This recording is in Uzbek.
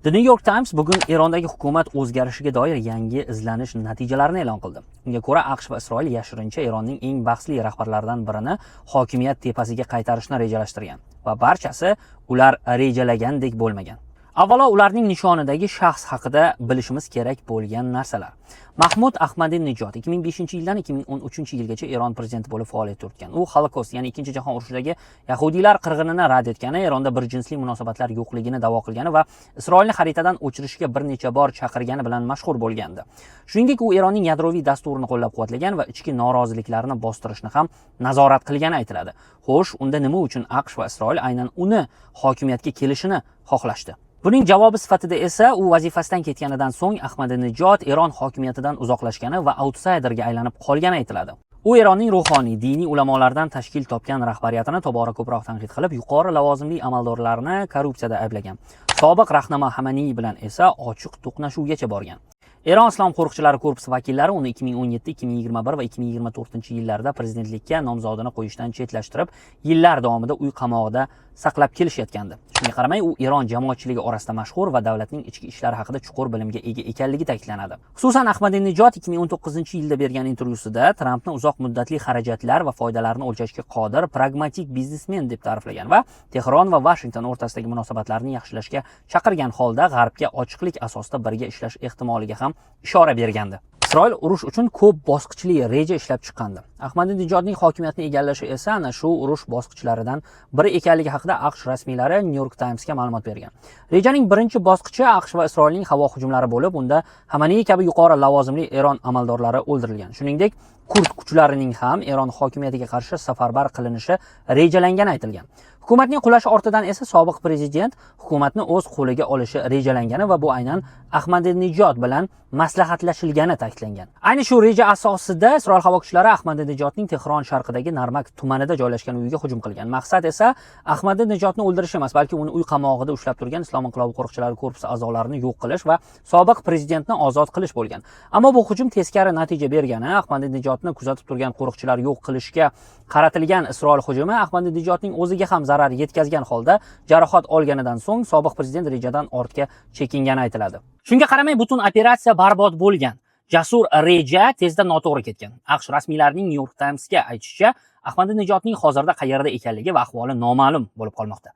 The New York Times bugun Erondagi hukumat o'zgarishiga doir yangi izlanish natijalarini e'lon qildi. Unga ko'ra, AQSh va Isroil yashirincha Eronning eng bahsli rahbarlaridan birini hokimiyat tepasiga qaytarishni rejalashtirgan va barchasi ular rejalagandek bo'lmagan. Avvalo, ularning nishonidagi shaxs haqida bilishimiz kerak bo'lgan narsalar. Mahmud Ahmadinejod 2005-yildan 2013-yilgacha Eron prezidenti bo'lib faoliyat yuritgan. U Holokost, ya'ni Ikkinchi jahon urushidagi yahudiylar qirg'inini rad etgani, Eronda bir jinsli munosabatlar yo'qligini da'vo qilgani va Isroilni xaritadan o'chirishga bir necha bor chaqirgani bilan mashhur bo'lgandi. Shuningdek, u Eronning yadroviy dasturini qo'llab-quvvatlagan va ichki noroziliklarni bostirishni ham nazorat qilgani aytiladi. Xo'sh, unda nima uchun AQSh va Isroil aynan uni hokimiyatga kelishini xohlashdi? Buning javobi sifatida esa u vazifasidan ketganidan so'ng Ahmadinejod Eron hokimiyatidan uzoqlashgani va autsayderga aylanib qolgani aytiladi. U Eronning ruhoniy, diniy ulamolardan tashkil topgan rahbariyatini tobora ko'proq tanqid qilib, yuqori lavozimli amaldorlarni korrupsiyada ayblagan. Sobiq rahnamo Xamaney bilan esa ochiq to'qnashuvgacha borgan. Eron Islom qo'riqchilari korpusi vakillari uni 2017, 2021 va 2024 yillarda prezidentlikka nomzodini qo'yishdan chetlashtirib, yillar davomida uy qamog'ida saqlab kelishayotgandi. Shunga qaramay, u Eron jamoatchiligi orasida mashhur va davlatning ichki ishlari haqida chuqur bilimga ega ekanligi ta'kidlanadi. Xususan, Ahmadinejod 2019-yilda bergan intervyusida Trampni uzoq muddatli xarajatlar va foydalarni o'lchashga qodir pragmatik biznesmen deb ta'riflagan va Tehron va Vashington o'rtasidagi munosabatlarni yaxshilashga chaqirgan holda G'arbga ochiqlik asosida birga ishlash ehtimoliga ham ishora bergandi. Isroil urush uchun ko'p bosqichli reja ishlab chiqqandi. Ahmadinejodning hokimiyatni egallashi esa ana shu urush bosqichlaridan biri ekanligi haqida AQSh rasmiylari New York Timesga ma'lumot bergan. Rejaning birinchi bosqichi AQSh va Isroilning havo hujumlari bo'lib, unda Xamaney kabi yuqori lavozimli Eron amaldorlari o'ldirilgan. Shuningdek, kurd kuchlarining ham Eron hokimiyatiga qarshi safarbar qilinishi rejalangani aytilgan. Hukumatning qulashi ortidan esa sobiq prezident hukumatni o'z qo'liga olishi rejalangani va bu aynan Ahmadinejod bilan maslahatlashilgani ta'kidlangan. Ayni shu reja asosida Isroil havo kuchlari Ahmadinejodning Tehron sharqidagi Narmak tumanida joylashgan uyiga hujum qilgan. Maqsad esa Ahmadinejodni o'ldirish emas, balki uni uy qamog'ida ushlab turgan Islom inqilobi qo'riqchilari korpusi a'zolarini yo'q qilish va sobiq prezidentni ozod qilish bo'lgan. Ammo bu hujum teskari natija bergani, Ahmadinejodni kuzatib turgan qo'riqchilar yo'q qilishga qaratilgan Isroil hujumi Ahmadinejodning o'ziga ham zarar yetkazgan holda jarohat olganidan so'ng sobiq prezident rejadan ortga chekingani aytiladi. Shunga qaramay, butun operatsiya barbod bo'lgan. Jasur reja tezda noto'g'ri ketgan. AQSh rasmiylarining New York Timesga aytishicha, Ahmadinejodning hozirda qayerda ekanligi va ahvoli noma'lum bo'lib qolmoqda.